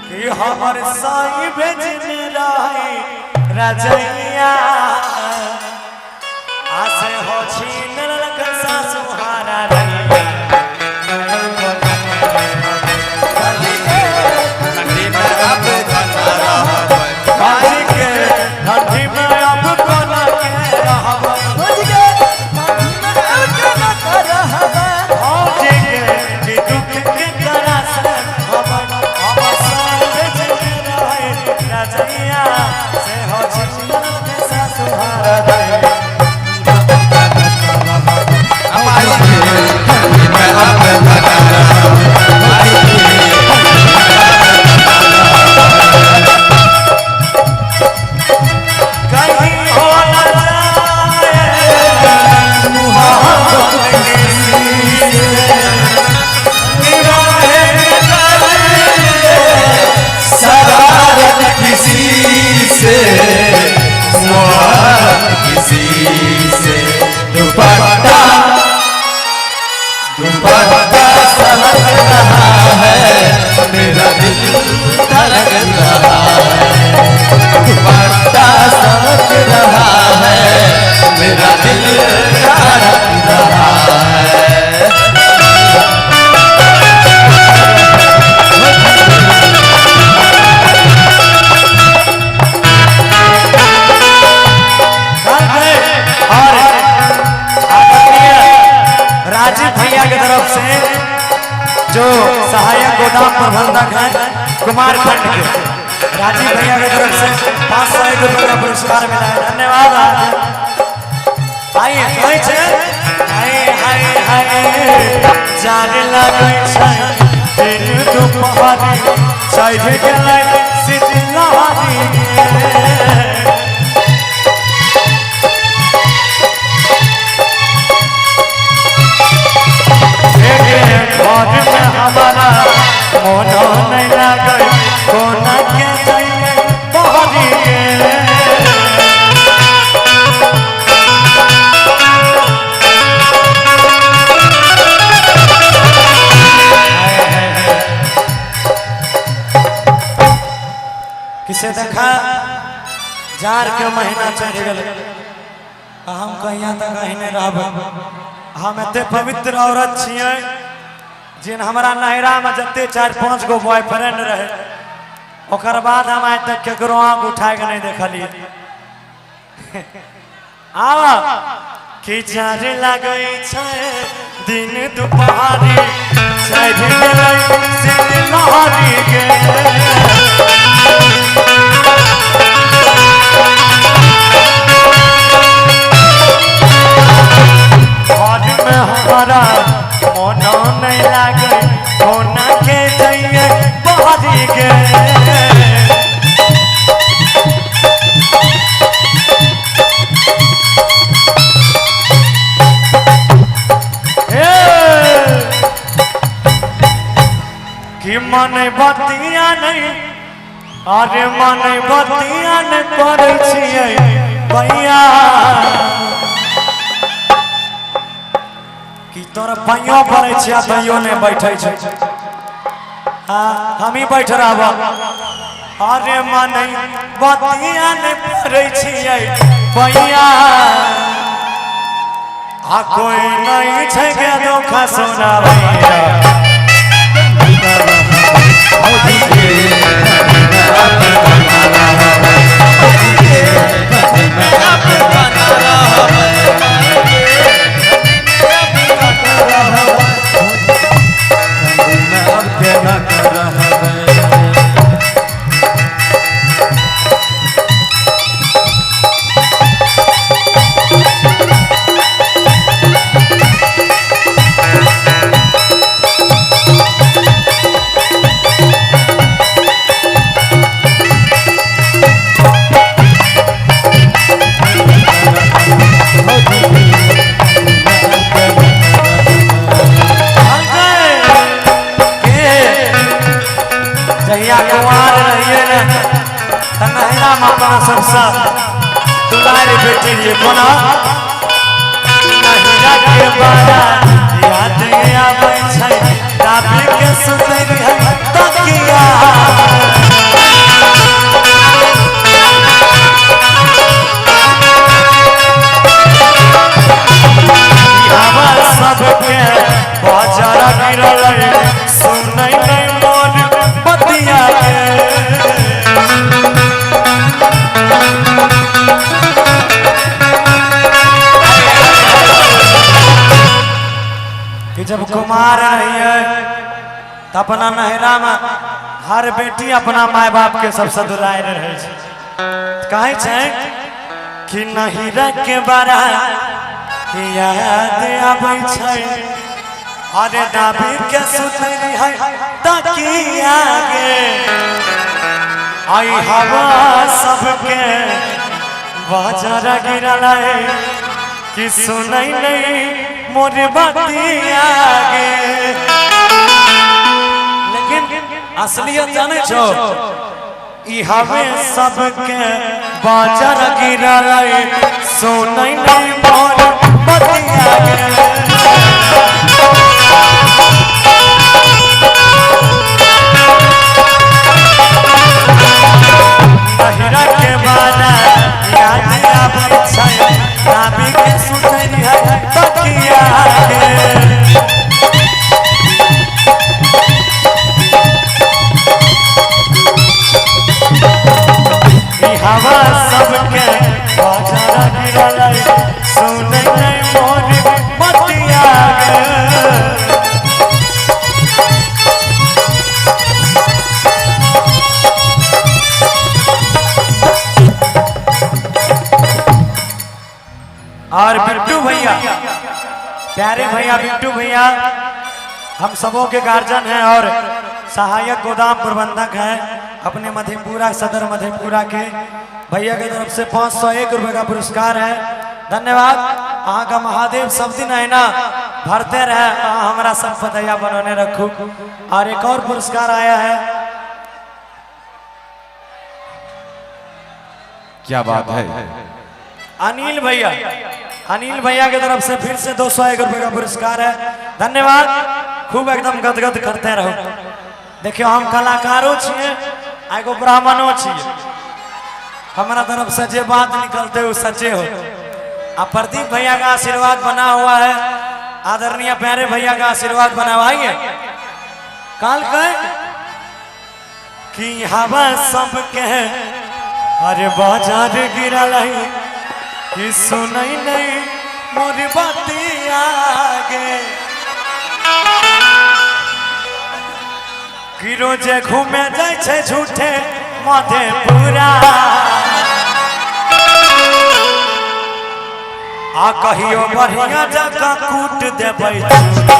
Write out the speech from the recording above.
कि हमर साई भेजने रहे रजैया आसे हो छीन ललक सासु हारा रैया। ठंडी में अब कोना रहबै। भाई के ठंडी में अब कोना के रहबै। भौजी के ठंडी में अब केना के रहबै। भौजी के कि दुख के करा से हमर हमर साई भेजने रहे रजैया से हो छीन ललक सासु हारा रैया। माई के ठंडी में अब कोना रहबै। माई के कहीं हो न जाए मोहब्बत किसी से, निगाहें न करे शरारत किसी से, मोहब्बत किसी से, दुपट्टा दुपट्टा सनक रहा है, मेरा दिल धड़क रहा है। दुपट्टा सनक रहा है, मेरा दिल धड़क रहा है। और आदरणीय राजीव भैया की तरफ से जो सहायक गोदाम प्रबंधक हैं कुमारखंड के, राजीव भैया की तरफ से 501 रुपये का पुरस्कार मिला है। धन्यवाद। आइए कहै छै हाय हाय हाय जाने लगै छै दिन दुपहरी चढ़ि गेलै शीतलहरी। घर में हमारा मन नहीं लागे कोना के जाइए बहरी गे। किसे देखा जार के महीना चढ़ गए, हम कहिया तक अहिने रहबै। हम एते पवित्र औरत छियै जिन हमारा नैहरा में जते 4-5 गो बॉयफ्रेंड रहे, ओकर बाद हम आज तक केकरो आँख उठा के नहीं देखलिए। आवा कि जार लगै छै दिन दुपहरी चढ़ि गेलै शीतलहरी गे। घर में हमारा मन नहीं लागे कोना के जाइए बहरी गे। कि मन बतिया नहीं, अरे मन बतिया नहीं करै छियै भैया, कि तोरा पाइयो पड़ै छियै तैयो नहीं बैठै छै। हाँ हम ही बैठ रहब। अरे मन बतिया नहीं पड़ै छियै भैया, आ कोई नहीं छै के धोखा सोना भैया। भौजी के ठंडी में अब कोना रहबै। माई के ठंडी में अब कोना रहबै। माई के ठंडी में अब कोना रहबै। ठंडी में अब केना रहबै। जहिया कुंवार रहिए ने त नैहरा में अपना सबसे दुलारी बेटी रहिए। कोना नैहरा के बड़ा याद आबै छै, राति के सुतै रहिए तकिया। अपना नहरा में हर बेटी अपना माय बाप के सबसे दुलार रहे छै। कहै छै कि नहिरा के बड़ा याद आबै छै, अरे दाबी के सुतै है तकिया गे, आई हवा सबके बाजार गिरल है कि सुनै नहीं मोर बतिया गे। लेकिन असलियत जानै छो, ई हवे सबके बाजार गिरल है, सुनै नहीं मोर बतिया गे। नहिरा के बारा याद आबै छै, दाबी के सुतै है तकिया गे। ई हवा सबके बाजार गिरल है, सुनै नहीं मोर बतिया गे। और बिट्टू भैया, प्यारे भैया बिट्टू भैया हम सबों के गार्जियन हैं और सहायक गोदाम प्रबंधक हैं अपने मधेपुरा सदर मधेपुरा के। भैया के तरफ से 501 रुपये का पुरस्कार है, धन्यवाद। अहाँ का महादेव सब दिन है ना भरते रहे, अहाँ हमारा सब फतैया बनौने रखू। और एक और पुरस्कार आया है, क्या बात है, अनिल भैया, अनिल भैया की तरफ से फिर से 201 रुपये का पुरस्कार है, धन्यवाद। खूब एकदम गदगद करते रहो। देखियो हम कलाकारों छिए आ एगो ब्राह्मणों छिए, हमारा तरफ से जे बात निकलते वो सच्चे हो। आ प्रदीप भैया का आशीर्वाद बना हुआ है, आदरणीय प्यारे भैया का आशीर्वाद बना हुआ है। काल कहे कि हवा सबके अरे बाजार गिरल है कि सुनै नहीं मोर बतिया गे, कि रोजे घूमे जाइ छै झूठे मधेपुरा, आ कहियो बढ़िया जगह कूट देबै चूड़ा।